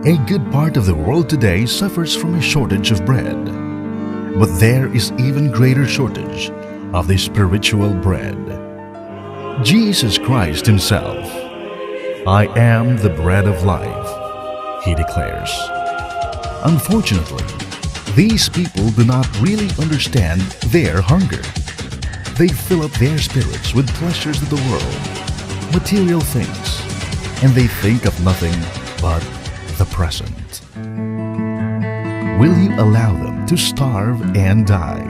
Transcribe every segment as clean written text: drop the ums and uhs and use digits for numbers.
A good part of the world today suffers from a shortage of bread. But there is even greater shortage of the spiritual bread. Jesus Christ Himself. "I am the bread of life," He declares. Unfortunately, these people do not really understand their hunger. They fill up their spirits with pleasures of the world, material things, and they think of nothing but the present. Will you allow them to starve and die?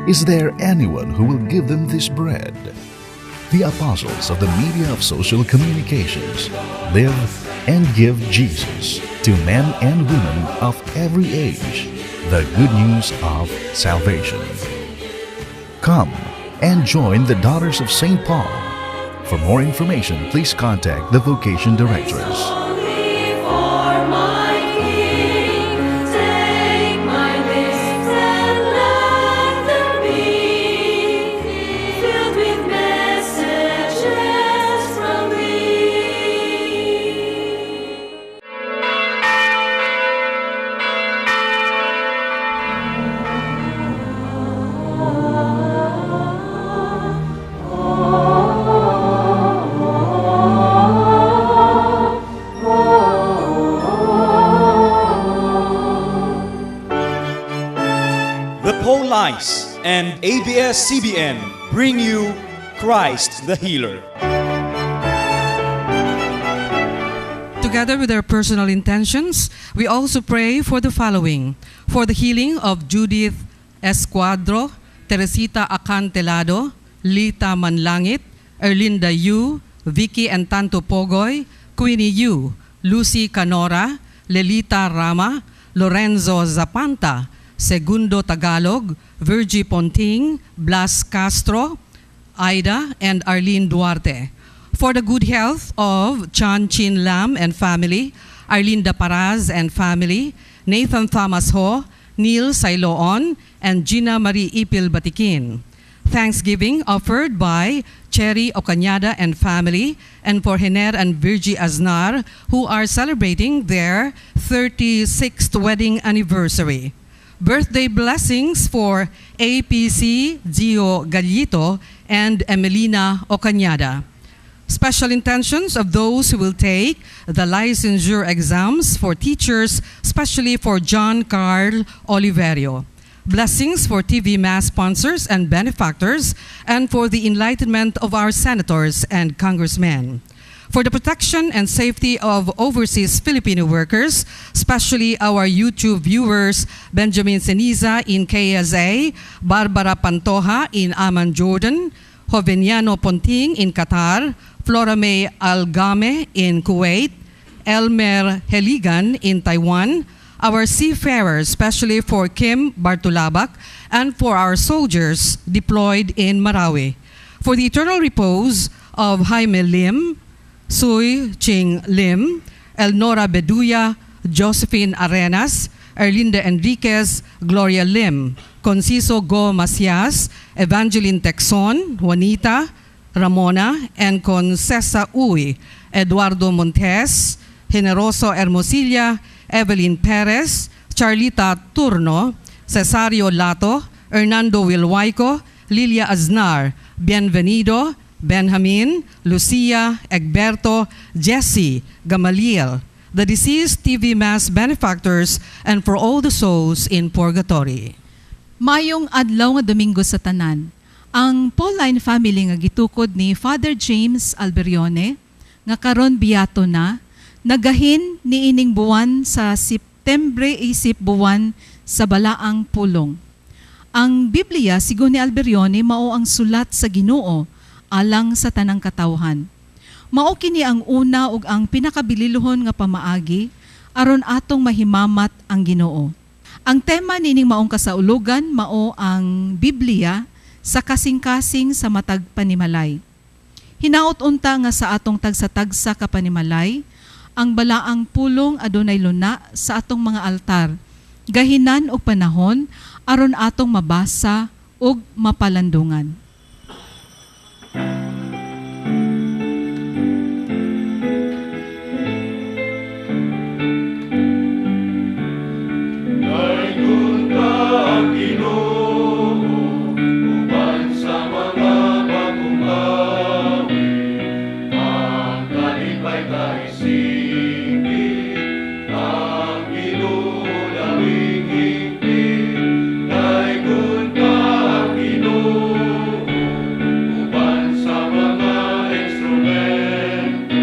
Is there anyone who will give them this bread? The apostles of the media of social communications live and give Jesus to men and women of every age, the good news of salvation. Come and join the Daughters of St. Paul. For more information, please contact the Vocation Directress. Only for my King, take my lips and let them be filled with messages from thee. The Paulines and ABS-CBN bring you Christ the Healer. Together with our personal intentions, we also pray for the following: for the healing of Judith Escuadro, Teresita Acantelado, Lita Manlangit, Erlinda Yu, Vicky and Tanto Pogoy, Queenie Yu, Lucy Canora, Lelita Rama, Lorenzo Zapanta, Segundo Tagalog, Virgie Ponting, Blas Castro, Ida, and Arlene Duarte. For the good health of Chan Chin Lam and family, Arlinda Paraz and family, Nathan Thomas Ho, Neil Sailoon, and Gina Marie Ipil Batikin. Thanksgiving offered by Cherry Ocañada and family, and for Hener and Virgie Aznar, who are celebrating their 36th wedding anniversary. Birthday blessings for APC Gio Gallito and Emelina Ocañada. Special intentions of those who will take the licensure exams for teachers, especially for John Carl Oliverio. Blessings for TV Mass sponsors and benefactors, and for the enlightenment of our senators and congressmen. For the protection and safety of overseas Filipino workers, especially our YouTube viewers, Benjamin Ceniza in KSA, Barbara Pantoja in Amman, Jordan, Joveniano Ponting in Qatar, Flora May Algame in Kuwait, Elmer Heligan in Taiwan, our seafarers, especially for Kim Bartulabak, and for our soldiers deployed in Marawi. For the eternal repose of Jaime Lim, Sui Ching Lim, Elnora Beduya, Josephine Arenas, Erlinda Enriquez, Gloria Lim, Conciso Go Macias, Evangeline Texon, Juanita, Ramona, and Concesa Uy, Eduardo Montes, Generoso Hermosilla, Evelyn Perez, Charlita Turno, Cesario Lato, Hernando Wilwaico, Lilia Aznar, Bienvenido, Benjamin, Lucia, Egberto, Jesse, Gamaliel, the deceased TV Mass benefactors, and for all the souls in purgatory. Mayong adlaw nga Domingo sa tanan. Ang Pauline family nga gitukod ni Father James Alberione nga karon biyato na, nagahin niining buwan sa Septembre isip buwan sa Balaang Pulong. Ang Biblia sigon ni Alberione mao ang sulat sa Ginoo alang sa tanang katawhan. Mao kini ang una ug ang pinakabililhon nga pamaagi aron atong mahimamat ang Ginoo. Ang tema nining maong kasaulugan mao ang Biblia sa kasing-kasing sa matag panimalay. Hinaot unta nga sa atong tagsa-tagsa ka panimalay, ang balaang pulong adunay luna sa atong mga altar, gahinan og panahon aron atong mabasa ug mapalandungan. Ang Ginoo uban sa mga bagong awit, ang kalipay kay singit, ang Ginoo labing higpit. Daygon ka ang Ginoo uban sa mga instrumento,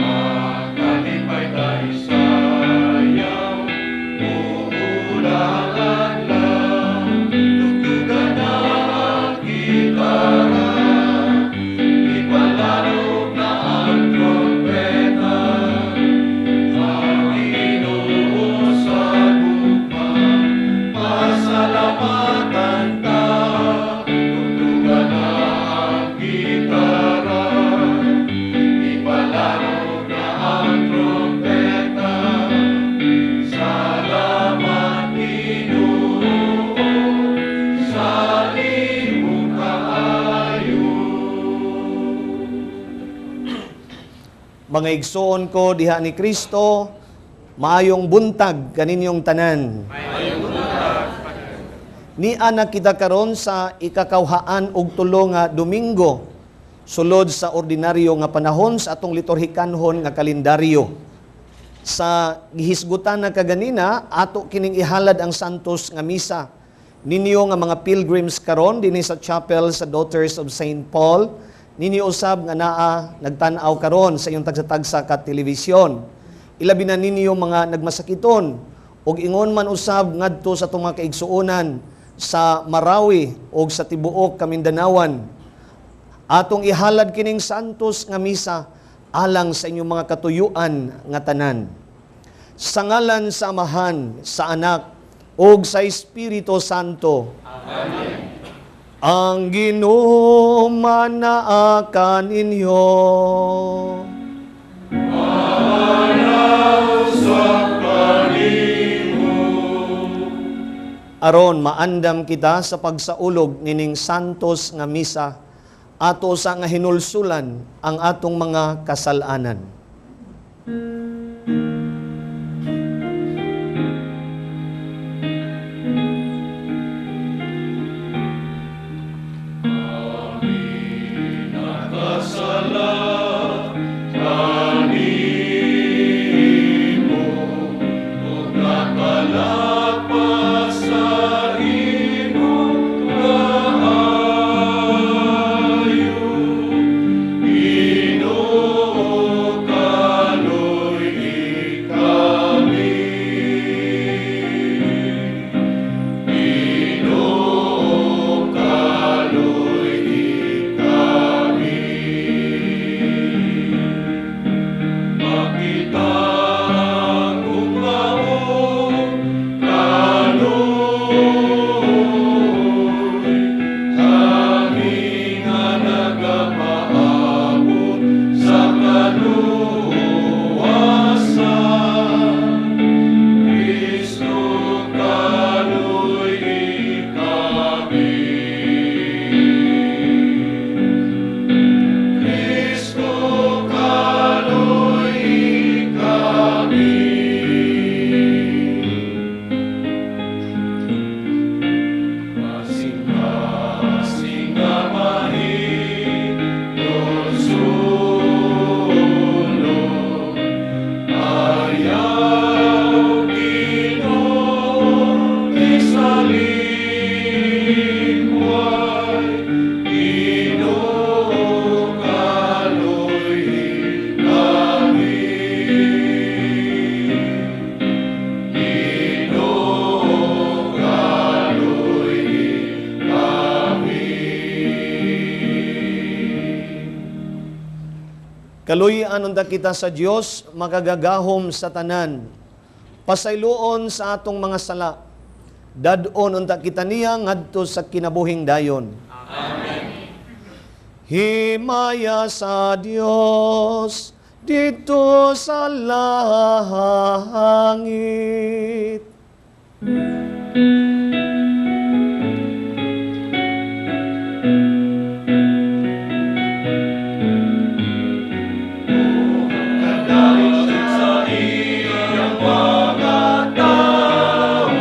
ang kalipay kay sayaw, uula ang adlaw, tugtugan na ang gitara, ipalanog na ang trompeta, ang Ginoo sa gugma, pasalamatan ta, tugtugan na ang gitara, ipalanog na ang trompeta, salamat Ginoo sa imong kaayo. Mga igsoon ko diha ni Kristo, maayong buntag kaninyong tanan. Nia na kita karon sa ikakawhaan og tulo nga Domingo sulod sa ordinaryo nga panahon sa atong liturhikanhon nga kalendaryo. Sa gihisgutan na kaganina, ato kining ihalad ang Santos nga misa. Ninyo nga mga pilgrims karon dinhi sa chapel sa Daughters of St. Paul, ninyo usab nga naa nagtan-aw karon sa iyong tagsa-tagsa ka telebisyon. Ilabi na ninyo mga nagmasakiton ug ingon man usab ngadto sa atong mga kaigsuonan sa Marawi ug sa tibuok Kamindanawan. Atong ihalad kining Santos nga misa alang sa inyong mga katuyuan nga tanan. Sa ngalan sa Amahan, sa Anak, ug sa Espiritu Santo. Amen. Ang Ginoo manaa kaninyo. Aron maandam kita sa pagsaulog nining Santos nga misa, ato sa nga hinulsulan ang atong mga kasalanan. Nakasala kanimo ug nakalagpas sa imong kaayo. Ginoo, kaluy-i kami. Ginoo, kaluy-i kami. Makita ang ugmaong kaluoy, kami nga nagapaabot sa kaluwasan. Kristo, kaluy-i kami. Kristo, kaluy-i kami. Kasing-kasing nga mahinulsulon, ayaw Ginoo isalikway. Ginoo, kaluy-i kami. Ginoo, kaluy-i kami. Kaluy-an unta kita sa Dios makagagahom sa tanan. Pasayloon sa atong mga sala. Dad-on unta kita niya ngadto sa kinabuhing dayon. Amen. Himaya sa Dios didto sa langit. Sa iyang mga tao,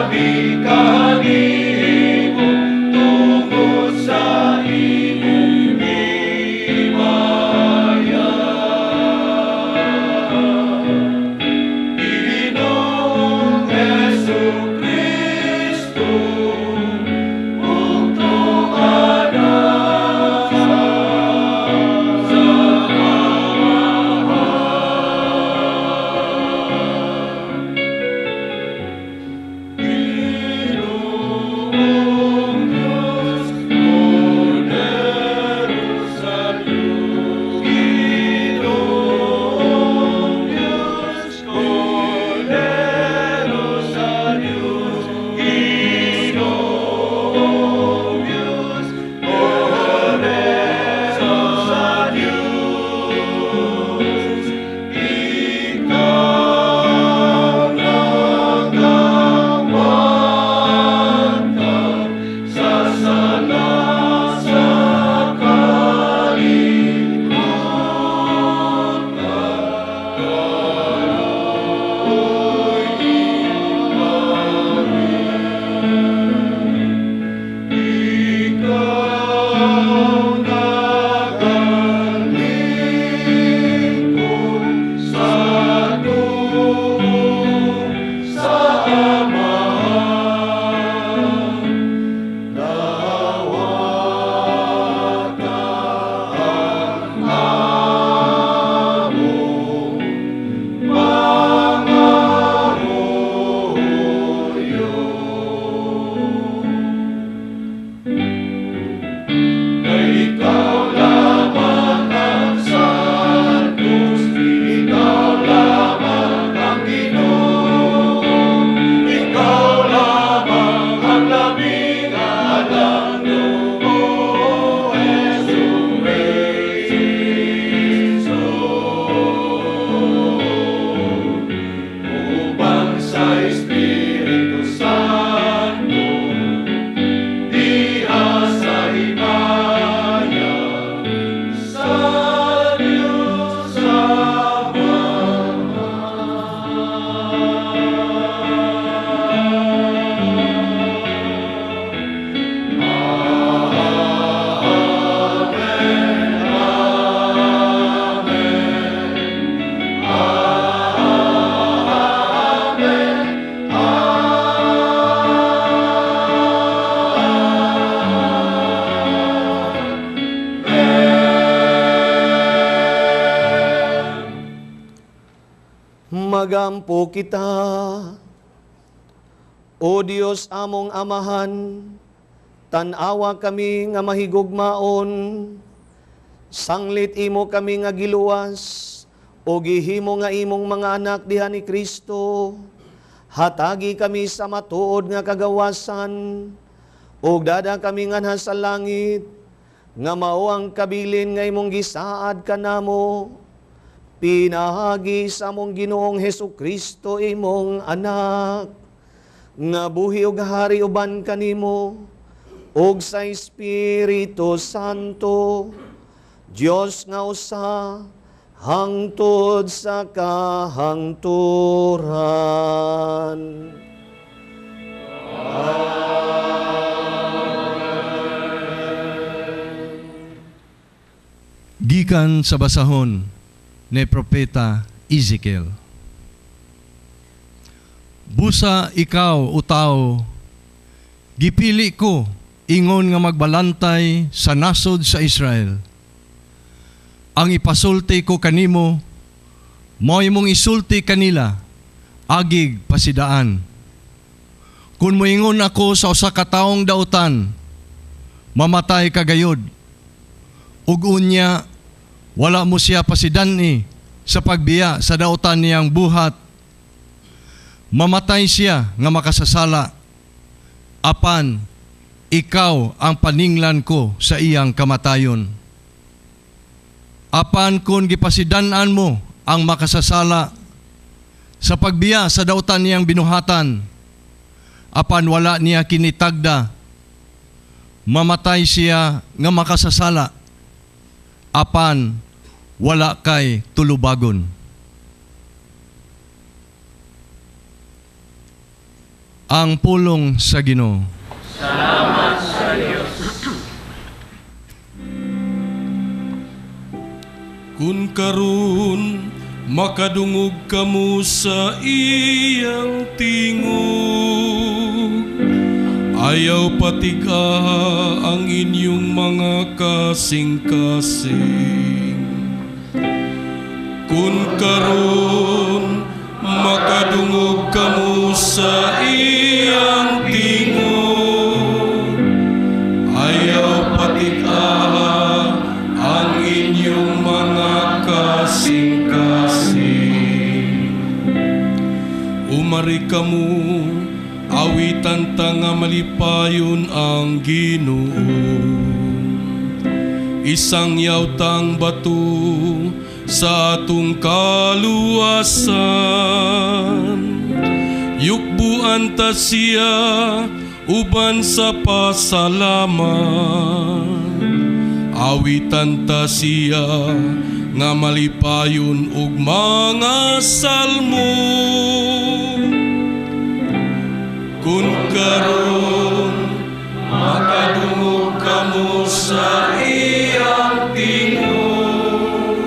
Kami kanimo tungod sa imong himaya. Ginoong Hesus Kristo, ug tungada sa Amahan. Ginoong Dios, Kordero sa Dios. Ginoong Dios, Kordero sa Dios. Ginoong Dios, Kordero sa Dios. Ikaw nagawanta sa sala sa kalibutan. Kaluoyi kami. Ikaw nagalingkod sa tuo sa Amahan. Dawata ang among pangamuyo. Kay ikaw lamang ang Santos, ikaw lamang ang Ginoo, ikaw lamang ang labing alagad, O Hesu Kristo. Uban sa Espiritu Santo, diha sa himaya sa Diyos Amahan. Amen. Amen. Amen. Amen. Magampo kita. O Dios among Amahan, tan-awa kami nga mahigugmaon, sanglit imo kami nga giluwas, o gihimo nga imong mga anak diha ni Kristo. Hatagi kami sa matuod nga kagawasan, ug dada kami nganha sa langit, nga mao ang kabilin nga imong gisaad kanamo, pinaagi sa among Ginoong Hesus Kristo imong anak, nga buhi ug hari uban kanimo ug sa Espiritu Santo, Dios nga usa, hangtod sa kahangturan. Gikan sa basahon ni Propeta Ezekiel. Busa ikaw, o tao, gipili ko ingon nga magbalantay sa nasod sa Israel. Ang ipasulti ko kanimo, mao imong isulti kanila, agig pasidaan. Kung moingon ako sa usa ka taong dautan, mamatay ka gayod. Ug unya, wala mo siya pasidan-i sa pagbiya sa dautan niyang buhat. Mamatay siya nga makasasala. Apan, ikaw ang paninglan ko sa iyang kamatayon. Apan kung gipasidan-an mo ang makasasala sa pagbiya sa dautan niyang binuhatan, apan wala niya kinitagda, mamatay siya nga makasasala, apan wala kay tulubagon. Ang pulong sa Ginoo. Salamat sa Dios. Kun karon makadungog kamo sa iyang tingog, ayaw patig-aha ang inyong mga kasing-kasing. Kun karon makadungog kamo sa iyang tingog, ayaw patig-aha ang inyong mga kasing-kasing. Umari kamo, awitan ta nga malipayon ang Ginoo. Isang yaw tang bato sa atong kaluwasan. Yukbuan ta siya uban sa pasalamat. Awitan ta siya nga malipayon og mga salmo. Kun karon makadungog kamo sa iyang tingog,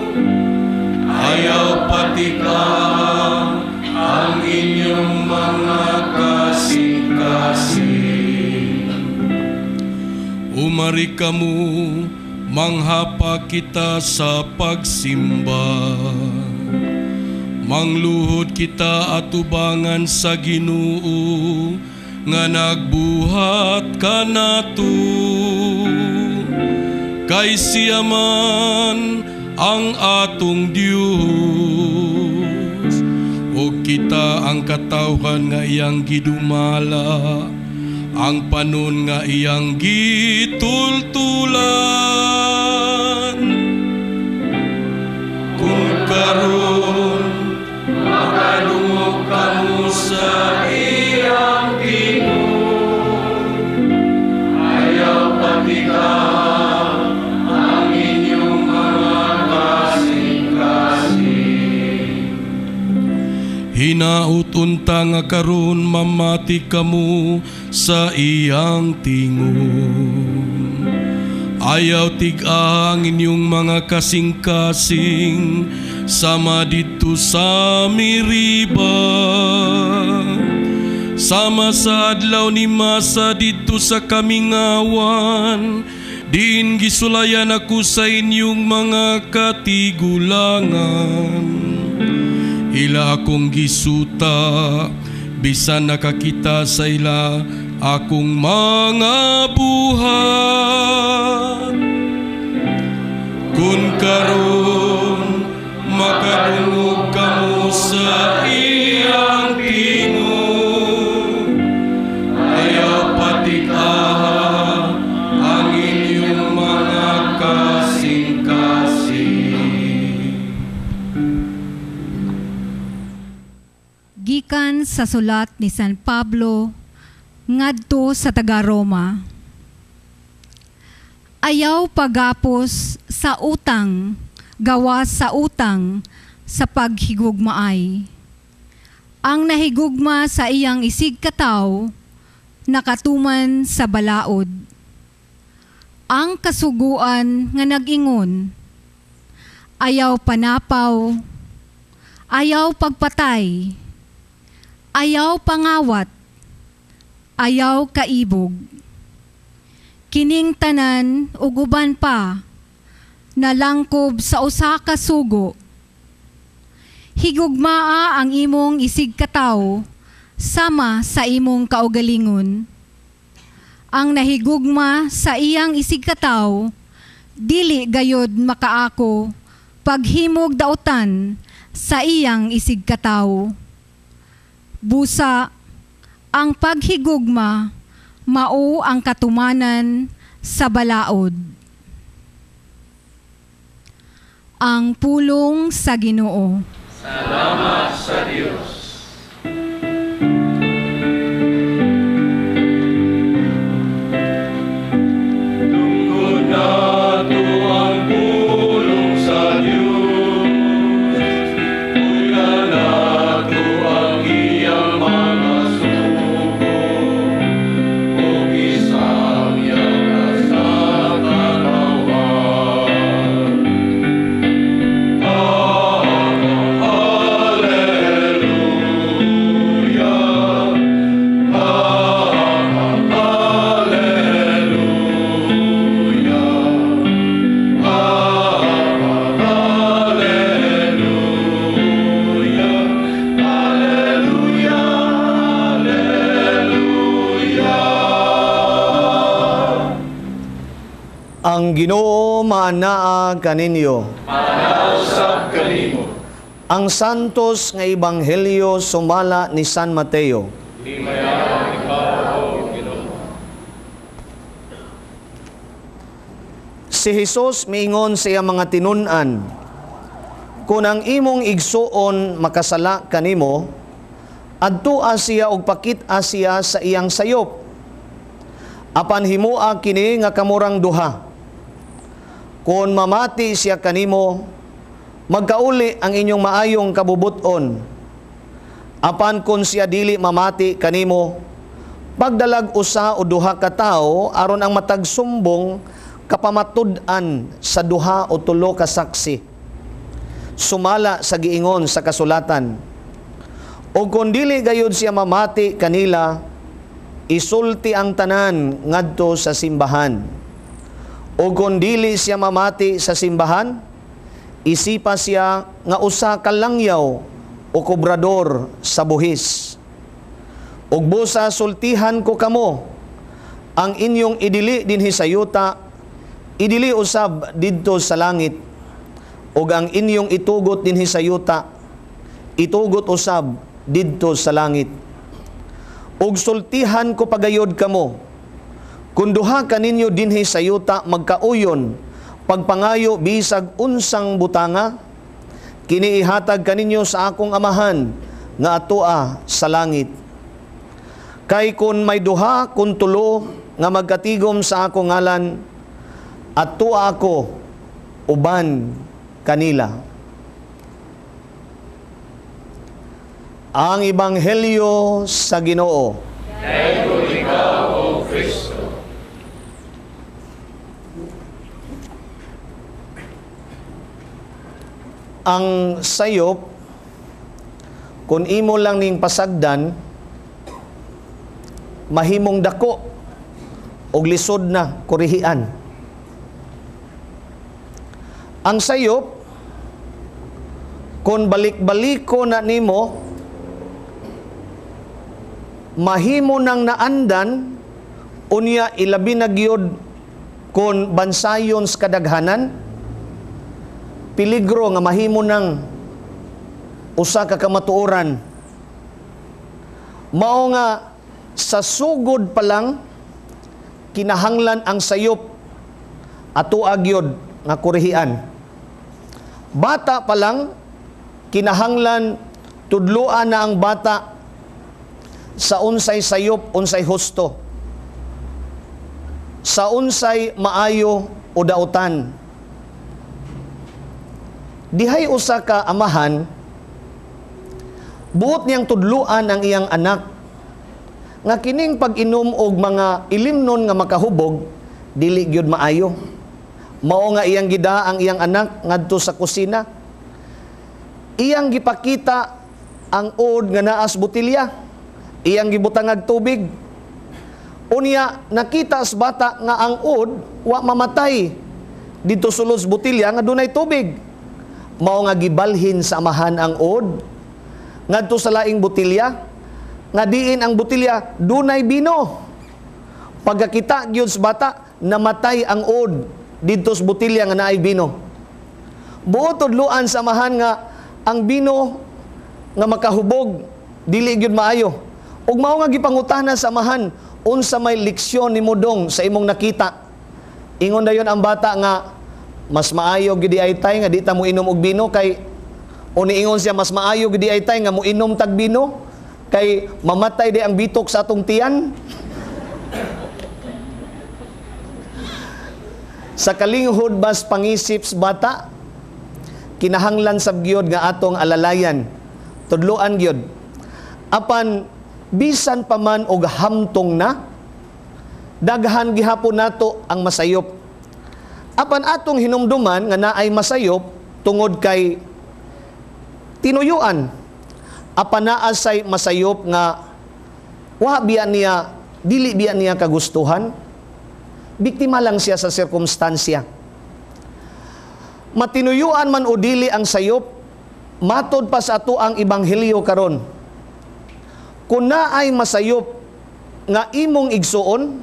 ayaw patig-aha ang inyong mga kasing-kasing. Umari kamo, manghapa kita sa pagsimba. Mangluhod kita atubangan sa Ginoo nga nagbuhat kanato. Kay siya man ang atong Dios, ug kita ang katawhan nga iyang gidumala, ang panon nga iyang gitultulan. Kung karon makadungog kamo sa iyang tingog, ayaw patig-aha ang inyong mga kasing-kasing. Hinaut unta nga karon mamati kamo sa iyang tingog. Ayaw tig-aha ang inyong mga kasing-kasing sama didto sa Meriba, sama sa adlaw ni Masa didto sa kamingawan, diin gisulayan ako sa inyong mga katigulangan. Ila akong gisuta, bisan nakakita sa ila akong mga buhat. Kun karon makadungog kamo sa iyang tingog, ayaw patig-aha ang inyong mga kasing-kasing. Gikan sa sulat ni San Pablo ngadto sa taga-Roma. Ayaw pagapos sa utang, gawas sa utang sa paghigugmaay. Ang nahigugma sa iyang isigkatawo, nakatuman sa balaod. Ang kasuguan nga nag-ingon, ayaw panapaw, ayaw pagpatay, ayaw pangawat, ayaw kaibog. Kining tanan ug uban pa, nalangkob sa usa ka sugo. Higugmaa ang imong isigkatawo sama sa imong kaugalingon. Ang nahigugma sa iyang isigkatawo, dili gayod makaako paghimog dautan sa iyang isigkatawo. Busa, ang paghigugma mao ang katumanan sa balaod. Ang pulong sa Ginoo. Salamat sa Dios. Tungod nato ang pulong sa Dios, puy-an nato ang iyang mga sugo. Ang Ginoo maanaa kaninyo. Maanaa kanimo. Ang Santos nga Ebanghelyo sumala ni San Mateo. Himayaon ikaw, O Ginoo. Si Jesus miingon sa iyang mga tinun-an, kung ang imong igsuon makasala kanimo, adtua siya og pakit-a siya sa iyang sayop. Apan himua kini nga kamurang duha. Kung mamati siya kanimo, magkauli ang inyong maayong kabubuton. Apan kung siya dili mamati kanimo, pagdalag usa o duha ka tawo aron ang matag sumbong kapamatud-an sa duha o tulo ka saksi. Sumala sa giingon sa kasulatan. O kung dili gayud siya mamati kanila, isulti ang tanan ngadto sa simbahan. O kung dili siya mamati sa simbahan, isipa siya nga usa ka langyaw o kobrador sa buhis. Ug busa sultihan ko kamo, ang inyong idili dinhi sa yuta, idili usab didto sa langit, ug ang inyong itugot dinhi sa yuta, itugot usab didto sa langit. Ug sultihan ko pagayod kamo, kung duha kaninyo dinhi sa yuta magkauyon, pagpangayo bisag unsang butanga, kini ihatag kaninyo sa akong amahan nga atoa sa langit. Kay kun may duha kun tulo nga magkatigom sa akong ngalan, atoa ako uban kanila. Ang Ebanghelyo sa Ginoo. Dayon ikaw, O Kristo. Ang sayop, kung imo lang ning pasagdan, mahimong dako og lisod na kurihian. Ang sayop, kung balik-baliko na nimo, mahimo nang naandan, unya ilabi na gyud kung bansayon sa kadaghanan, peligro nga mahimo nang usa ka kamatuoran. Mao nga sa sugod pa lang kinahanglan ang sayop atoa gyud nga kurihian. Bata pa lang kinahanglan tudloan na ang bata sa unsay sayop, unsay husto, sa unsay maayo o dautan. Dihay usa ka amahan, buot niyang tudluan ang iyang anak nga kining pag-inom og mga ilimnon nga makahubog dili gyud maayo. Mao nga iyang gida ang iyang anak ngadto sa kusina. Iyang gipakita ang uod nga naas botelya. Iyang gibutangag tubig. Unya nakita sa bata nga ang uod wa mamatay didto sulod sa botelya nga dunay tubig. Mao nga gibalhin sa amahan ang uod ngadto sa laing botelya nga diin ang botelya dunay bino. Pagkakita gyud sa bata, namatay ang uod didto sa botelya nga naay bino. Buot tudloan sa amahan nga ang bino nga makahubog dili gyud maayo. Ug mao nga gipangutana sa amahan, unsa may leksyon nimo dong sa imong nakita? Ingon dayon ang bata nga mas maayo gid ay tay nga di ta mo inom og bino kay, o niingon siya mas maayo gid ay tay nga mo inom tag bino kay mamatay di ang bitok sa atong tiyan. Sa kalinghod bas pangisip sa bata, kinahanglan sab gyud nga atong alalayan, tudloan gyud. Apan bisan pa man og hamtong na, daghan gihapon nato ang masayop. Apan atong hinumduman nga naay masayop tungod kay tinuyuan. Apan naa say masayop nga wa biya niya, dili biya niya kagustuhan, biktima lang siya sa sirkumstansya. Matinuyuan man o dili ang sayop, matod pa sa ato ang ebanghelyo karon. Kung naay masayop nga imong igsuon,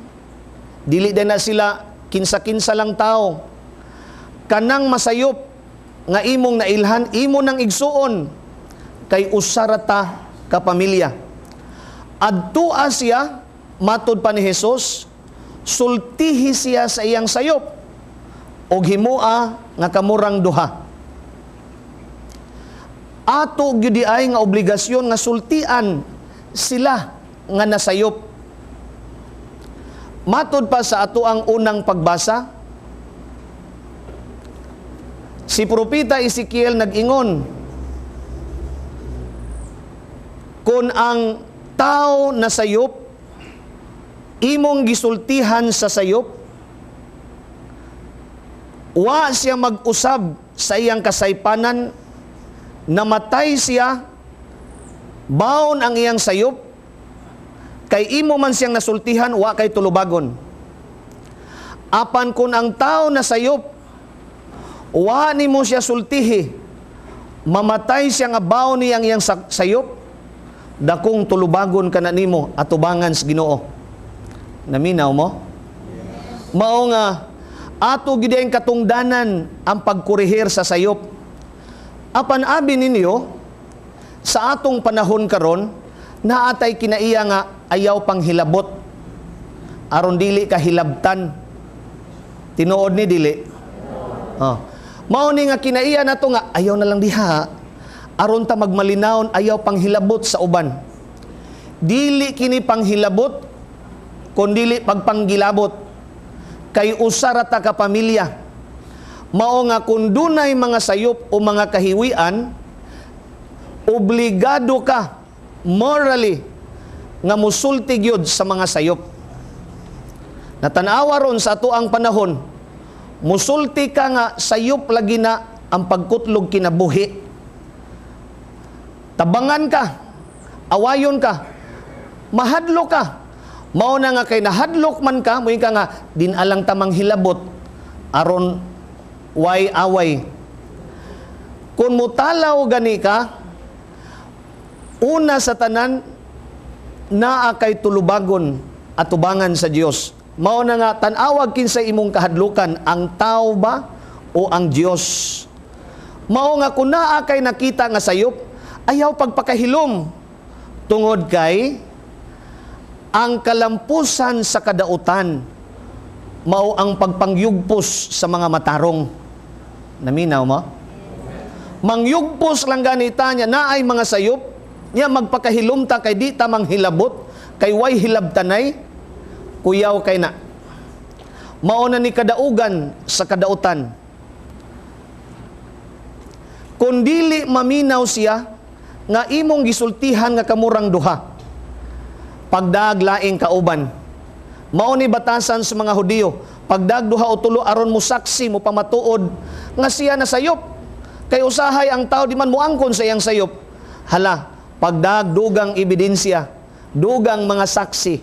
dili din na sila Kinsa-kinsa lang tao. Kanang masayop nga imong nailhan, imo nang igsuon, kay usa ra ta ka pamilya. Adtua siya, matod pa ni Jesus, sultihi siya sa iyang sayop og himua nga kamurang duha. Ato gyud ay nga obligasyon nga sultian sila nga nasayop. Matod pa sa ato ang unang pagbasa, si Propeta Ezekiel nag-ingon, kung ang tao nasayop, imong gisultihan sa sayop, wa siya mag-usab sa iyang kasaypanan, namatay siya, baon ang iyang sayop, kay imo man siyang nasultihan, wa kay tulubagon. Apan kung ang tao nasayop, wa nimo siya sultihi, mamatay siya nga baon niyang iyang sayop, dakong tulubagon ka na nimo atubangan sa Ginoo. Naminaw mo? Yes. Mao nga ato gid ang katungdanan ang pagkurihir sa sayop. Apan abi ninyo sa atong panahon karon, naatay kinaiya nga ayaw pang hilabot aron dili ka hilabtan. Tinuod ni dili? Oh. Mao ni nga kinaiya nato nga ayaw na lang diha aron ta magmalinawon, ayaw pang hilabot sa uban. Dili kini panghilabot kun dili pagpanggilabot, kay usa ra ta ka pamilya. Mao nga kun dunay mga sayop o mga kahiwian, obligado ka morally nga musulti gyud sa mga sayop. Natanawa ron sa ato ang panahon, musulti ka nga sayop lagi na ang pagkutlog kinabuhi. Tabangan ka, awayon ka, mahadlok ka. Mao na nga kay nahadlok man ka, muingon ka nga din alang tamang hilabot aron way away. Kung mutalaw gani ka, una sa tanan naa kay tulubagon atubangan sa Dios. Mao na nga tan-awag kinsa imong kahadlukan, ang tao ba o ang Dios? Mao nga kun naa kay nakita nga sayop, ayaw pagpakahilom, tungod kay ang kalampusan sa kadautan mao ang pagpangyugpos sa mga matarong. Naminaw mo? Mangyugpos lang ganita niya, naay mga sayop niya, magpakahilom ta kay di ta manghilabot, kay way hilabtanay, kuyaw kay na. Mao na ni kadaugan sa kadautan. Kung dili maminaw siya nga imong gisultihan nga kamurang duha, pagdag laing kauban. Mao ni batasan sa mga Hudiyo, pagdag duha o tulo aron mo saksi, mo pamatuod nga siya nasayop. Kay usahay ang tao di man moangkon sa iyang sayop. Hala, pagdag dugang ebidensya, dugang mga saksi,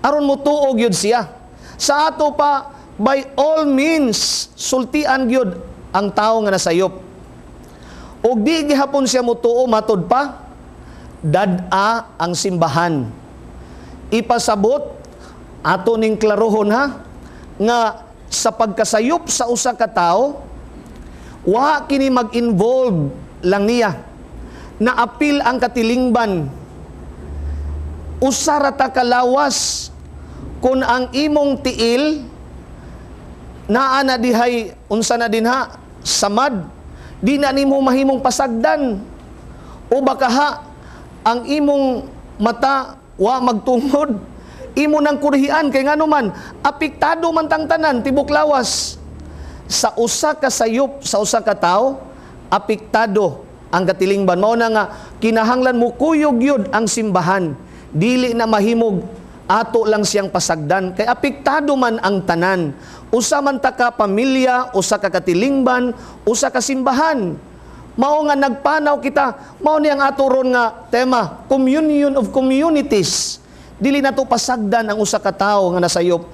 aron mo tuog yun siya. Sa ato pa, by all means, sultian gyud ang tao nga nasayop. Og di gihapon siya mutuo, matod pa, dad-a ang simbahan. Ipasabot, ato ning klarohon ha, nga sa pagkasayop sa usa ka tawo, wa kini mag-involve lang niya. Naapil ang katilingban. Usa ra ta kalawas kun ang imong tiil naa na dihay unsa na dinha samad, di na nimo mahimong pasagdan, o baka ha ang imong mata wa magtungod, imo nang kurhian kay ngano man apektado man tang tanan tibok lawas. Sa usa ka sayop sa usa ka tawo, apektado ang katilingban. Mao na nga kinahanglan mo kuyog yun ang simbahan, dili na mahimog ato lang siyang pasagdan kay apektado man ang tanan. Usa man ta ka pamilya, usa ka katilingban, usa ka simbahan. Mao nga nagpanaw kita, mao ni ang ato ron nga tema, communion of communities. Dili nato pasagdan ang usa ka tawo nga nasayop.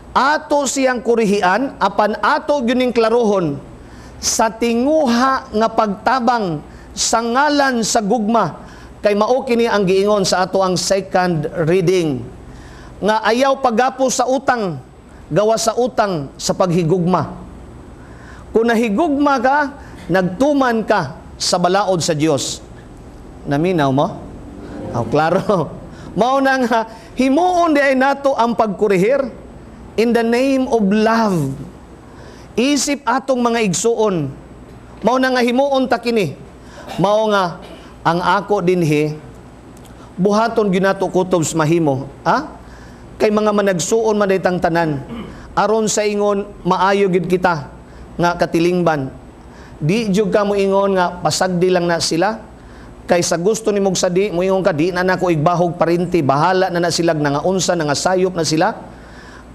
Ato siyang kurihian, apan ato gyud ning klarohon sa tinguha nga pagtabang sa ngalan sa gugma, kay mao kini ang giingon sa ato ang second reading, nga ayaw paggapo sa utang Gawas sa utang sa paghigugma. Kung nahigugma ka, nagtuman ka sa balaod sa Dios. Naminaw mo? Oh, klaro. Mao na nga himuon di ay nato ang pagkurehir in the name of love. Isip atong mga igsuon. Mao na nga himuon ta kini. Mao nga ang ako dinhi buhaton ginato kutob sa mahimo, ha? Kay mga managsuon man tang tanan. Aron sa ingon maayo gid kita nga katilingban. Di jud ka mo ingon nga pasagdi lang na sila. Kay sa gusto ni mong sadi, moingon ka, di na nako igbahog parinti, bahala na na silag nangaunsa, nangasayop na sila.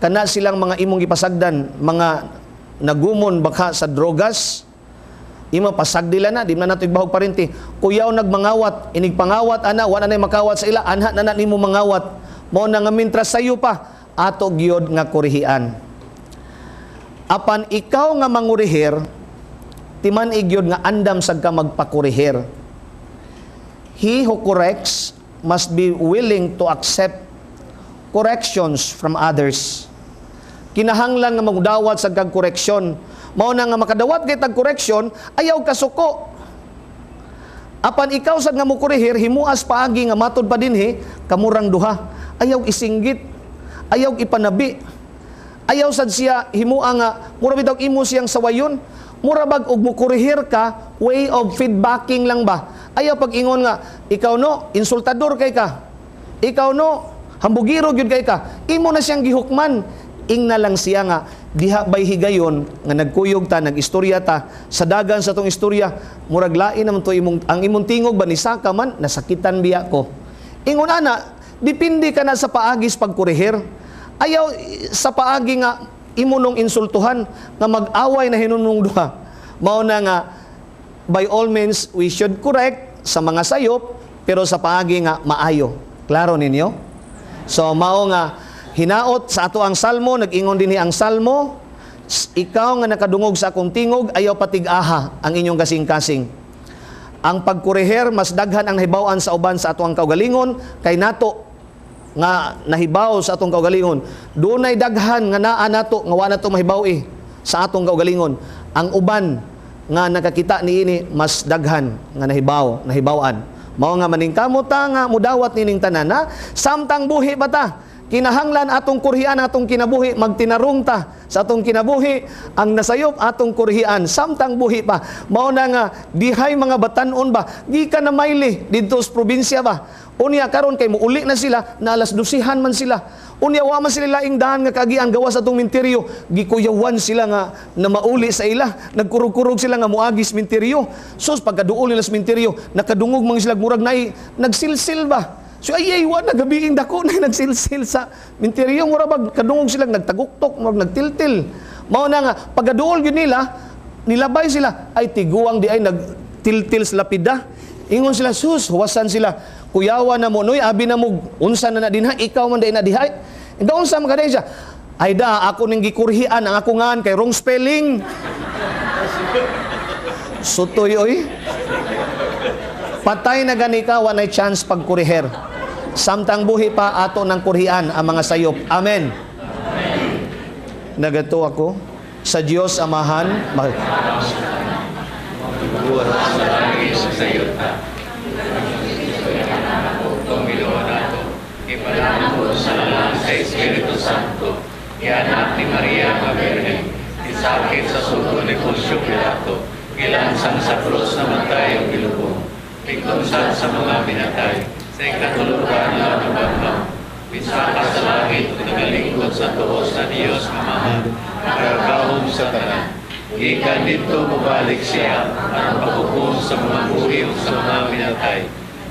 Kana silang mga imong gipasagdan, mga nagumon baka sa drogas, imo pasagdila na, di na nato igbahog parinti. Kuyaw nagmangawat, inigpangawat ana, wala na makawat sa ila, anha na na nimo mangawat. Mao na nga mintras sayo pa, ato gyud nga kurihian. Apan ikaw nga mangurihir, timan igyod nga andam sad ka magpakurihir. He who corrects must be willing to accept corrections from others. Kinahanglan nga magdawat sa kag koreksyon. Mao na nga makadawat kay tag koreksyon, ayaw kasuko. Apan ikaw sad nga mokurehir, himuas paagi nga matud pa dinhi, kamurang duha. Ayaw isinggit, ayaw ipanabi. Ayaw sad siya himua nga mura bitaw imo siyang sawayon. Mura bag og mokurehir ka, way of feedbacking lang ba? Ayaw pag-ingon nga, ikaw no, insultador kay ka. Ikaw no, hambugiro gyud kay ka. Imo na siyang gihukman. Ingna lang siya nga, diha bay higayon, nga nagkuyog ta, nag-istorya ta, sa dagan sa tong istorya, murag lain naman to imong, ang imong tingog ba ni saka man, nasakitan biya ko. Ingon ana, depende ka na sa paagis pagkurehir. Ayaw sa paagi nga, imo nung insultuhan, nga mag-away na hinunong duha. Mao na nga, by all means, we should correct sa mga sayop, pero sa paagi nga maayo. Klaro ninyo? So, mao nga, hinaot sa ato ang salmo, nag-ingon dinhi ang salmo, ikaw nga nakadungog sa akong tingog, ayaw patig-aha ang inyong kasing-kasing. Ang pagkureher, mas daghan ang nahibaw-an sa uban sa ato ang kaugalingon, kay nato nga nahibaw sa atong kaugalingon. Dunay daghan nga naa nato, nga wa nato mahibaw-i sa atong kaugalingon. Ang uban nga nakakita niini, mas daghan nga nahibaw-an. Mao nga maningkamot ta nga mudawat nining tanan, ha? Samtang buhi pa ta, kinahanglan atong kurhian atong kinabuhi, magtinarong ta sa atong kinabuhi, ang nasayop atong kurhian samtang buhi pa. Mao na nga dihay mga batan-on ba, gikan na maili didto sa probinsya ba. Unya karon kay muuli na sila, na alas 12 man sila. Unya wa man sila laing daan nga kagian gawas atong minteryo, gikuyawan sila nga na mauli sa ila, nagkurog-kurog sila nga muagis minteryo. Sus pagkaduol nila sa minteryo, nakadungog man sila murag nay nagsilsil ba. So ay wa na gabiing dako na nagsilsil sa minteryo, mura bag kadungog sila nagtaguktok, murag nagtiltil. Mao na nga pagkaduol gyud nila, nilabay sila, ay tiguang di ay nagtiltil sa lapida. Ingon sila, sus, huwasan sila. Kuyawa na mo, noy, abi na mo, unsa na na dinha, ikaw man day na dihay. Unsa man kaday siya? Ay da, ako ning gikurhian ang ako ngan kay wrong spelling. Sutoy oy. Patay na gani ka, wa nay chance pagkurihер. Samtang buhi pa ato ng kurhian ang mga sayop. Amen. Amen. Nagato ako sa Dios Amahan. Sa Espiritu Santo, gianak ni Maria nga Birhen, isakit sa sugo ni Poncio Pilato, gilansang sa krus namatay ug gilubong, pigtungsan sa mga binatay, sa ikatulong ka nabagnaw, bisaka sa langit ug nagalingkod sa tuos sa Dios nga Ama, nagagahom sa tanan. Gikan didto mobalik siya aron paghukom sa mga buhi ug sa mga binatay.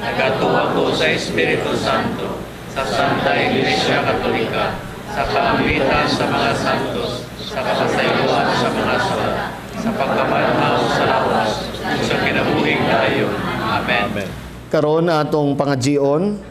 Nagatuo ako sa Espiritu Santo, sa Santa Iglesia Katolika, sa kaambitan sa mga santos, sa kapasayloan sa mga sala, sa pagkabanhaw sa lawas, sa kinabuhing dayon. Amen. Karon atong pangajion,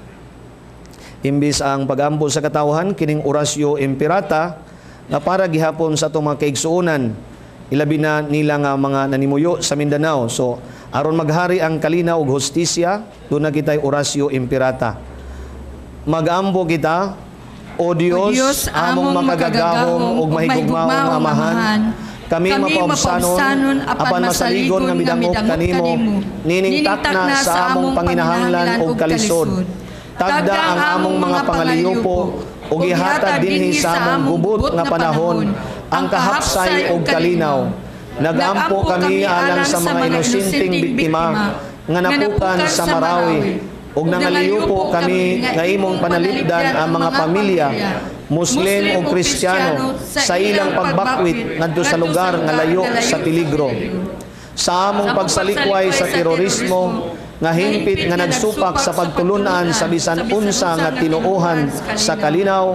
imbis ang pagampo sa katawhan, kining orasyo imperata, na para gihapon sa atong mga kaigsuonan, ilabi na nila nga mga nanimuyo sa Mindanao. So, aron maghari ang kalinaw ug hustisya, doon na kita'y orasyo imperata. Magampo kita, O Dios, among makagagahom ug mahigugmaong Amahan, kami mapaubsanon apan masaligon nga midangop kanimo nining takna sa among panginahanglan ug kalisod. Tagda ang among mga pangaliyupo ug ihatag dinhi sa among gubot nga panahon ang kahapsay ug kalinaw. Nagampo kami alang sa mga inosenteng biktima nga napukan sa Marawi ug nangaliyupo kami nga imong panalipdan ang mga pamilya, Muslim o Kristiyano, sa ilang pagbakwit ngadto sa lugar nga layo sa peligro. Sa among pagsalikway sa terorismo nga hingpit nga nagsupak sa pagtulunan sa bisan unsa nga tinuohan sa kalinaw,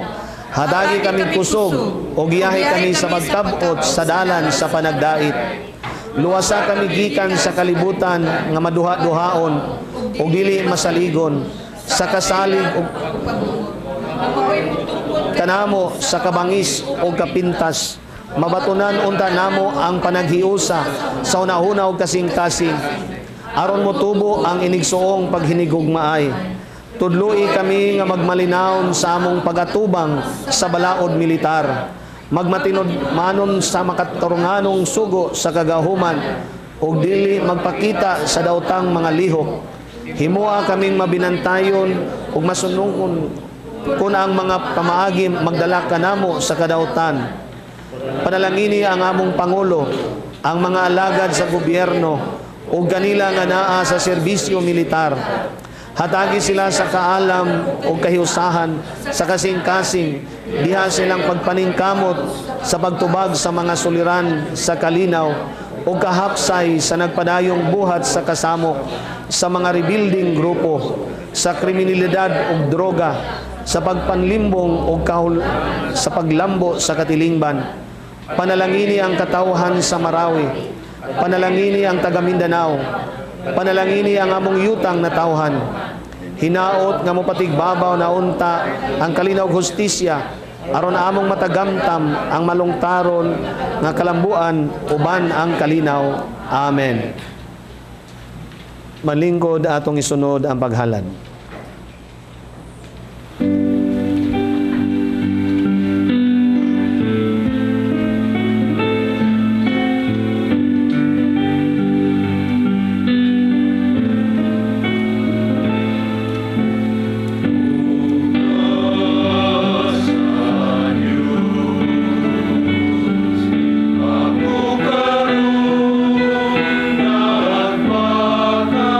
hatagi kami kusog o giyahe kami sa pagtab-ot sa dalan sa panagdait. Luwasa kami gikan sa kalibutan nga maduha-duhaon o dili masaligon sa kasalig og kanamo sa kabangis o kapintas. Mabatunan unta namo ang panaghiusa sa unahuna og kasing-kasing aron motubo ang inigsuong paghinigugmaay. Tudloi kami nga magmalinawon sa among pagatubang sa balaod militar, magmatinod manon sa makatarunganong sugo sa kagahuman ug dili magpakita sa daotang mga lihok. Himoa kaming mabinantayon ug masunungkon kun ang mga pamaagi magdala kanamo sa kadautan. Panalangini ang among pangulo, ang mga alagad sa gobyerno ug kanila nga naa sa serbisyo militar. Hatagi sila sa kaalam o kahiusahan sa kasing-kasing, diha silang pagpaningkamot sa pagtubag sa mga suliran sa kalinaw o kahapsay sa nagpadayong buhat sa kasamok, sa mga rebuilding grupo, sa kriminalidad ug droga, sa pagpanlimbong o sa paglambo sa katilingban. Panalangini ang katawhan sa Marawi, panalangini ang taga Mindanao, panalangini ang among yutang natawhan. Hinaot nga mopatigbabaw na unta ang kalinaw hustisya aron among matagamtam ang malungtaron nga kalambuan uban ang kalinaw. Amen. Manlingkod, atong isunod ang paghalad. Ako karon nagbaka.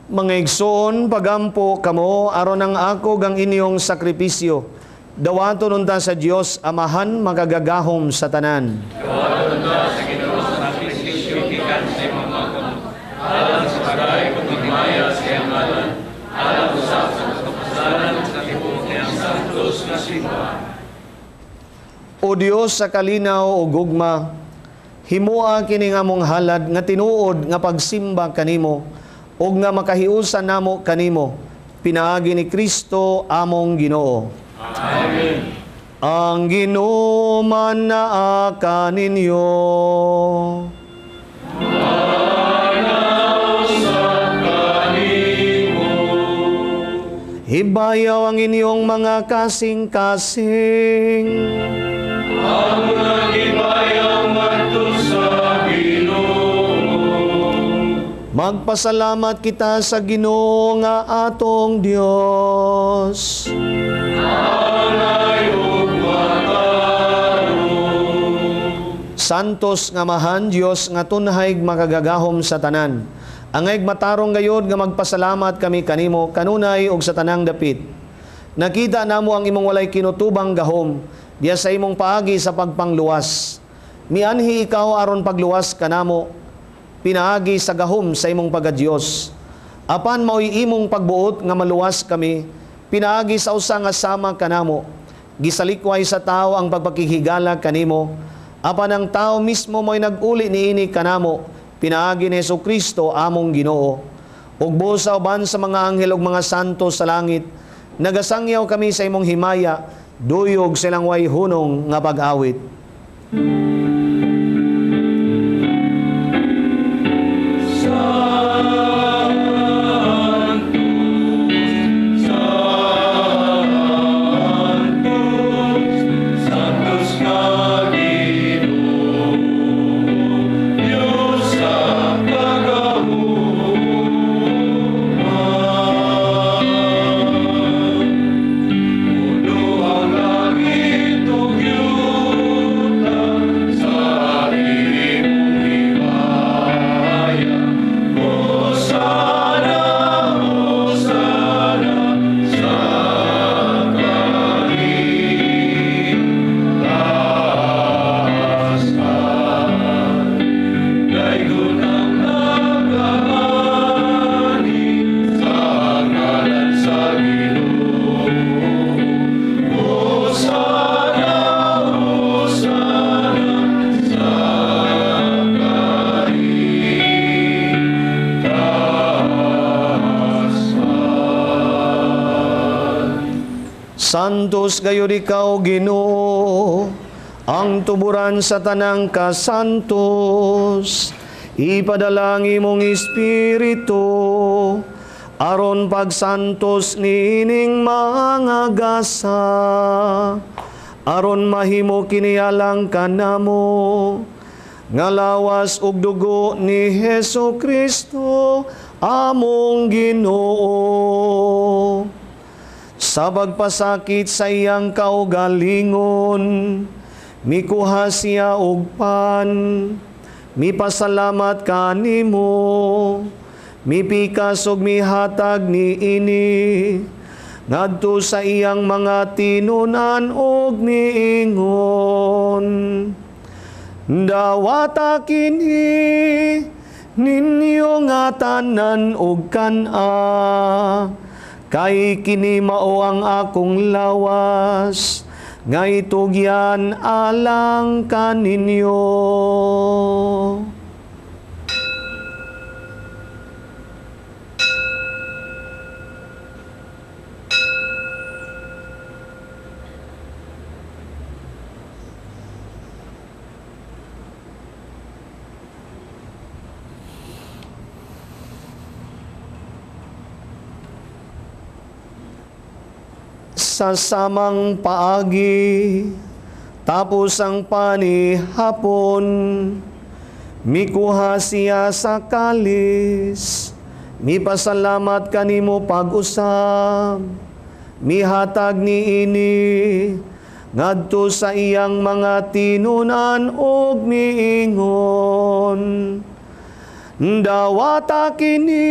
Mga igsoon, pagampo kamo aron ang ako gang inyong sakripisyo. Dawaton unta sa Dios Amahan makagagahom sa tanan. Dawaton unta sa Ginoo sa sakripisyo gikan sa imong mga kamot. Alang sa pagay ug himaya sa iyang ngalan, alang usab sa katapusanan sa tibuok niyang santos nga simbahan. O Dios sa kalinaw ug gugma, himoa kini nga among halad nga tinuod nga pagsimba kanimo ug nga makahiusa namo kanimo, pinaagi ni Kristo among Ginoo. Amen. Ang Ginoo manaa kaninyo. Hibayaw ang inyong mga kasing-kasing. Ang nagibayaw ngadto sa Ginoo. Magpasalamat kita sa Ginoo nga atong Dios. Angay ug matarong. Santos nga Amahan, Dios nga tunhay makagagahom sa tanan. Angay matarong gayod nga magpasalamat kami kanimo kanunay ug sa tanang dapit. Nakita namo ang imong walay kinutubang gahom diya sa imong paagi sa pagpangluwas. Mianhi ikaw aron pagluwas kanamo pinaagi sa gahom sa imong pagadios. Apan mao'y imong pagbuot nga maluwas kami pinaagi sa usa nga sama kanamo. Gisalikway sa tao ang pagpakihigala kanimo, apan ang tao mismo mo'y nag-uli niini kanamo pinaagi ni Jesucristo among Ginoo. Ug busa uban sa mga anghel ug mga santo sa langit, nagasangyaw kami sa imong himaya, duyog silang way hunong nga pag-awit. Santos gayud ikaw Ginoo, ang tuburan sa tanang kasantos. Ipadala ang imong espiritu aron pagsantos niining mga gasa, aron mahimo kini alang kanamo nga lawas ug dugo ni Hesus Kristo among Ginoo. Sa pagpasakit sa iyang kaugalingon, mikuha siya og pan, mipasalamat kanimo, mipikas og mihatag niini, ngadto sa iyang mga tinunan og miingon. Dawata kini ninyo nga tanan og kan-a, kay kini mao ang akong lawas, nga itugyan alang kaninyo. Sa samang paagi, tapos ang panihapon, mikuha siya sa kalis, mipasalamat kanimo pag-usab, mihatag niini, ngadto sa iyang mga tinunan og miingon. Dawata kini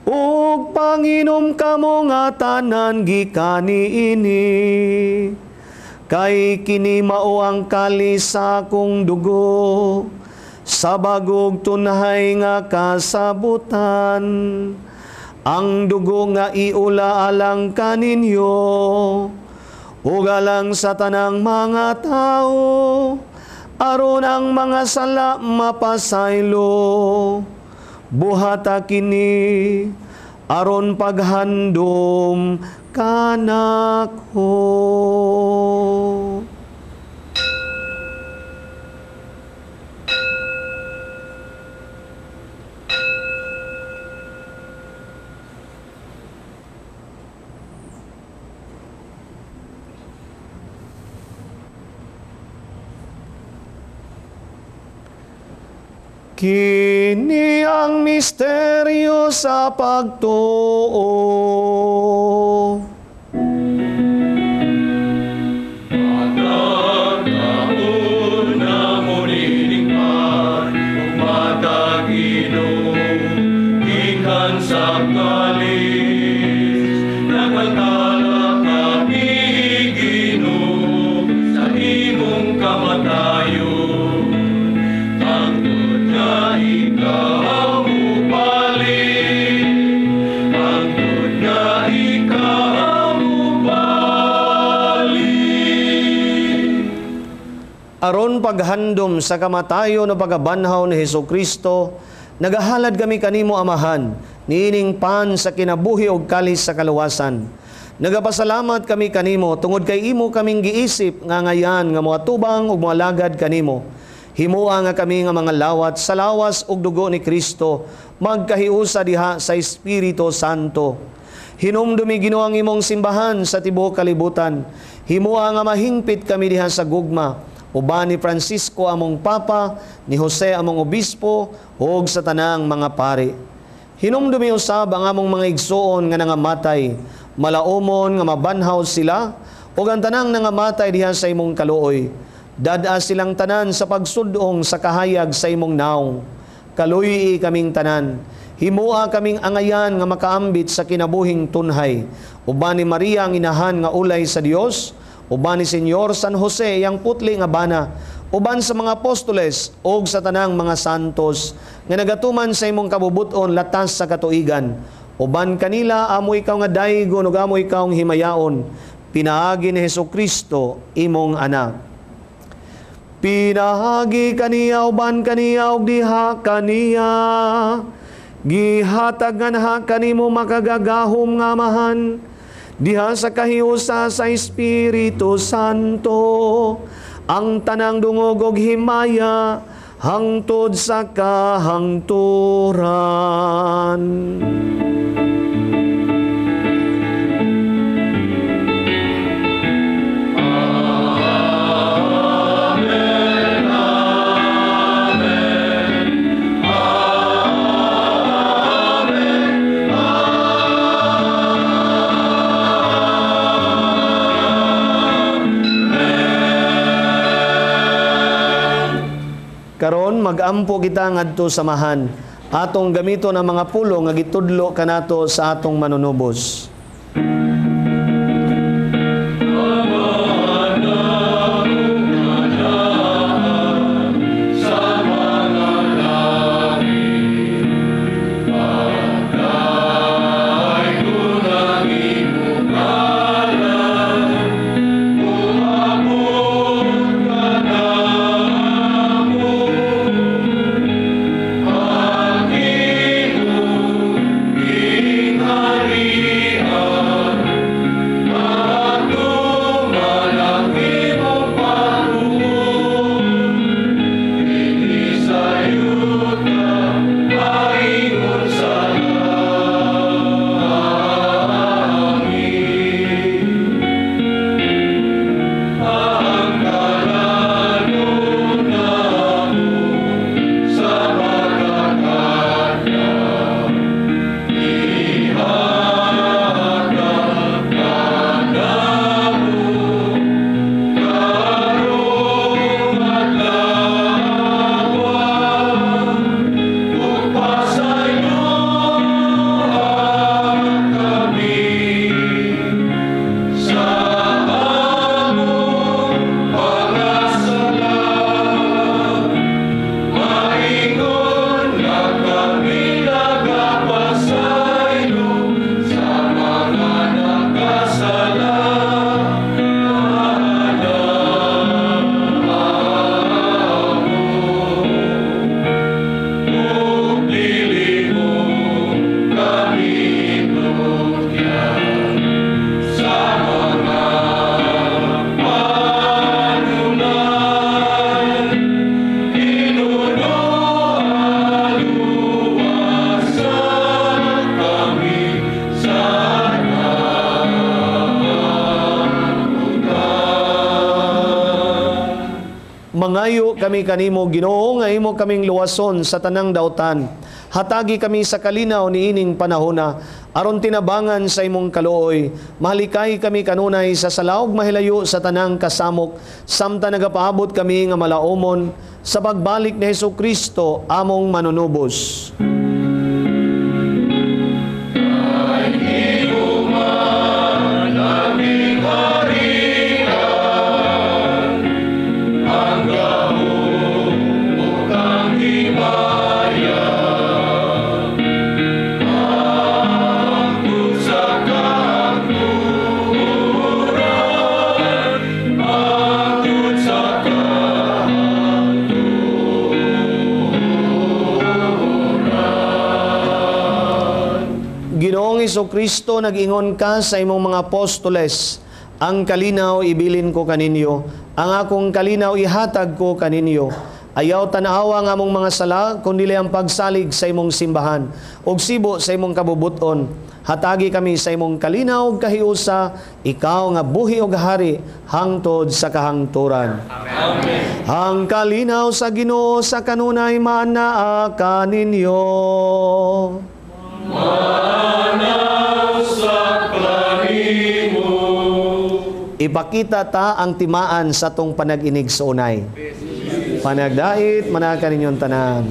Ug panginom kamo nga tanan gikan niini. Kay kini mao ang kalis sa akong dugo, sa bagog tunhay nga kasabutan. Ang dugo nga iula alang kaninyo, ug alang sa tanang mga tao, aron ang mga sala mapasaylo. Buhata kini, aron paghandom kanako. Kini ang misteryo sa pagtuo. Matagtaon na mo niningpan, ug matag-inom, gikan sa kalis, nagatala kami, Ginoo, sa imong kamatayon. Tangtod nga ikaw mobalik, tangtod nga ikaw mobalik. Aron paghandom sa kamatayon o pagabanhaw ni Hesus Kristo, nagahalad kami kanimo Amahan, niining pan sa kinabuhi og kalis sa kaluwasan. Nagapasalamat kami kanimo tungod kay imo kaming giisip nga ngayan nga moatubang ug moalagad kanimo. Himua nga kami nga mga lawat sa lawas ug dugo ni Kristo, magkahiusa diha sa Espiritu Santo. Hinumdumi Ginoo ang imong simbahan sa tibuok kalibutan. Himua nga mahingpit kami diha sa gugma, uban ni Francisco among Papa, ni Jose among Obispo, ug sa tanang mga pari. Hinumdumi usab ang among mga igsuon nga nangamatay, malaumon nga mabanhaw sila, ug ang tanang nangamatay diha sa imong kaluoy. Dad-a silang tanan sa pagsudong sa kahayag sa imong naong. Kaluyi kaming tanan. Himua kaming angayan nga makaambit sa kinabuhing tunhay. Uban ni Maria ang inahan nga ulay sa Dios, uban ni Senyor San Jose yang putli nga bana, uban sa mga apostoles og sa tanang mga santos nga nagatuman sa imong kabubuton latas sa katuigan. Uban kanila amo ikaw nga daygon ug amo ikaw ang himayaon, pinaagi ni Hesukristo imong anak. Pinaagi kaniya uban kaniya ug diha kaniya, gihatag nganha kanimo makagagahom nga Amahan, diha sa kahiusa sa Espiritu Santo, ang tanang dungog og himaya hangtod sa kahangturan. Karon magampo kita ngadto sa samahan. Atong gamiton ang mga pulo nga gitudlo kanato sa atong manunubos. Ang imong gingharian. Mangayo kami kanimo, Ginoo, nga imo kaming luwason sa tanang dautan. Hatagi kami sa kalinaw niining panahona, aron tinabangan sa imong kaluoy. Mahalikay kami kanunay sa salaog mahilayo sa tanang kasamok, samtang nagapaabot kami nga malaumon sa pagbalik ni Hesus Kristo among manunubos. Ginoong Kristo, nag-ingon ka sa imong mga apostoles, ang kalinaw ibilin ko kaninyo, ang akong kalinaw ihatag ko kaninyo. Ayaw tanawa ang among mga sala, kundi ang pagsalig sa imong simbahan, ug sibo sa imong kabubuton. Hatagi kami sa imong kalinaw ug kahiusa, ikaw nga buhi ug hari hangtod sa kahangturan. Amen. Ang kalinaw sa Ginoo sa kanunay maanaa kaninyo. Ipakita ta ang timaan sa tong panag-inig sa unay. Panagdait, manaka ninyong tanan.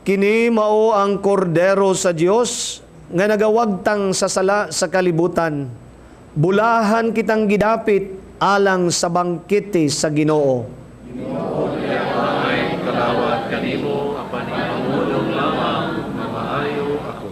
Kini mao ang kordero sa Dios nga nagawagtang sa sala sa kalibutan. Bulahan kitang gidapit alang sa bangkete sa Ginoo. Ginoo, ay kalawat kanimo apan ipangulong lamang nga maayo ako.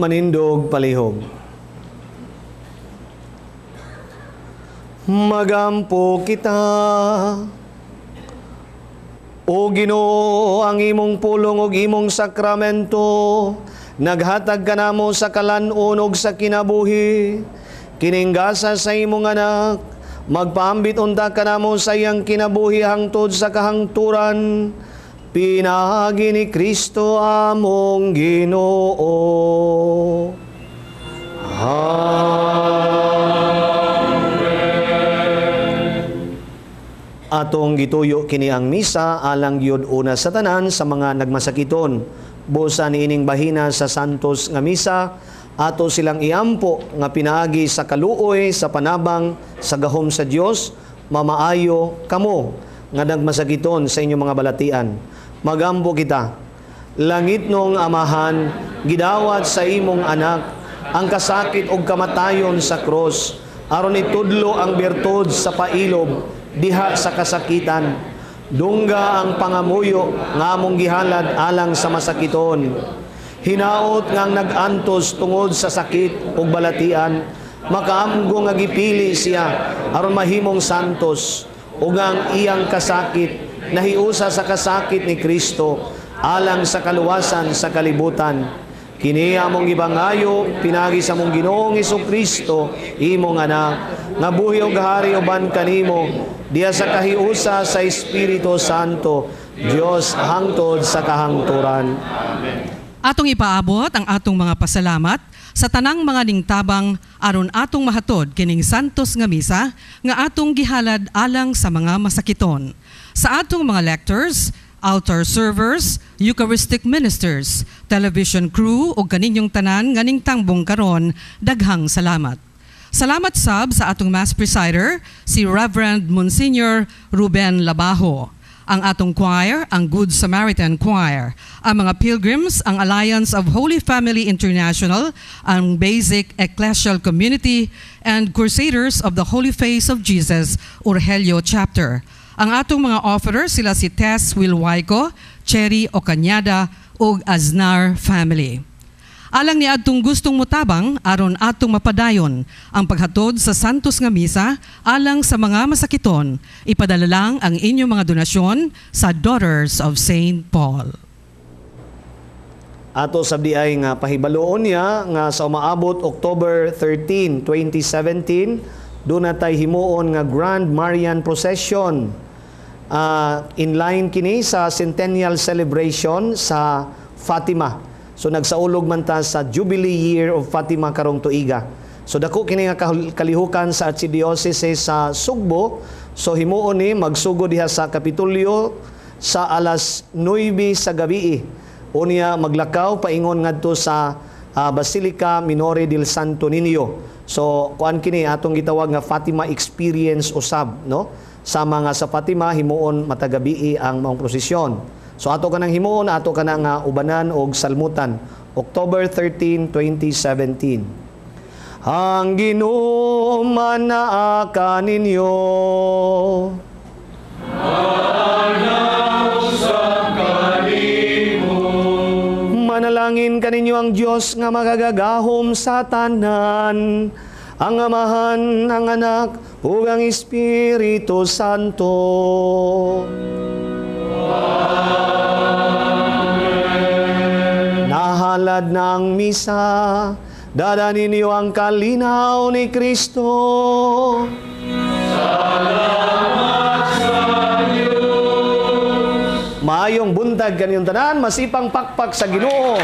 Manindog palihog. Magampo kita. O Ginoo, ang imong pulong ug imong sakramento naghatag kanamo sa kalan-on ug sa kinabuhi. Kining gasa sa imong anak, magpaambit unta kanamo sa iyang kinabuhi hangtod sa kahangturan. Pinaagi ni Kristo among Ginoo. Amen. Atong gituyo kini ang misa alang gyud una sa tanan sa mga nagmasakiton. Busa niining bahina sa Santos nga misa, ato silang iampo nga pinaagi sa kaluoy sa panabang sa gahom sa Dios, mamaayo kamo nga nagmasakiton sa inyong mga balatian. Magampo kita. Langit nong Amahan, gidawat sa imong anak ang kasakit og kamatayon sa krus, aron itudlo ang bertud sa pailob diha sa kasakitan. Dungga ang pangamuyo nga among gihalad alang sa masakiton. Hinaot nga ang nag-antos tungod sa sakit ug balatian, makaamgo nga gipili siya aron mahimong santos, ug ang iyang kasakit nahiusa sa kasakit ni Kristo alang sa kaluwasan sa kalibutan. Kini among gipangayo pinagi sa among Ginoong Hesukristo, imong anak, nga buhi ug hari uban kanimo diha sa kahiusa sa Espiritu Santo, Dios hangtod sa kahangturan. Amen. Atong ipaabot ang atong mga pasalamat sa tanang mga ningtabang aron atong mahatod kining santos nga misa nga atong gihalad alang sa mga masakiton. Sa atong mga lectors, altar servers, Eucharistic ministers, television crew ug kaninyong tanan nga ningtangbong karon, daghang salamat. Salamat sab sa atong mass presider, si Reverend Monsignor Ruben Labajo. Ang atong choir, ang Good Samaritan Choir. Ang mga pilgrims, ang Alliance of Holy Family International, ang Basic Ecclesial Community, and Crusaders of the Holy Face of Jesus, Urgelio Chapter. Ang atong mga offerers, sila si Tess Wilwayco, Cherry Ocañada, ug Aznar Family. Alang ni adtong gustong mutabang aron atong mapadayon ang paghatod sa Santos nga Misa alang sa mga masakiton, ipadala lang ang inyong mga donasyon sa Daughters of St. Paul. Ato sabdi ay nga pahibaloon niya nga sa umaabot October 13, 2017, doon na tay himuon nga Grand Marian Procession. In line kini sa Centennial Celebration sa Fatima. So nagsaulog man ta sa Jubilee Year of Fatima karong tuiga. So dako kini nga kalihukan sa Archdiocese sa Sugbo. So himuon ni magsugod diha sa Kapitolyo sa alas 9 sa gabi. Unya maglakaw paingon ngadto sa Basilica Minore del Santo Niño. So kuan kini atong gitawag nga Fatima Experience usab, no? Sama nga sa Fatima himuon matagabii ang maong prosesyon. So ato ka nang himuon, ato ka na nga ubanan og salmutan. October 13, 2017. Ang Ginoo manaa kaninyo. Manalangin kaninyo ang Dios nga makagagahom sa tanan, ang Amahan, ang Anak, ug ang Espiritu Santo. Amen. Nahalad na ang misa, dala ninyo ang kalinaw ni Kristo. Salamat sa Diyos. Maayong buntag kaninyong tanan, masipang pakpak sa Ginoo.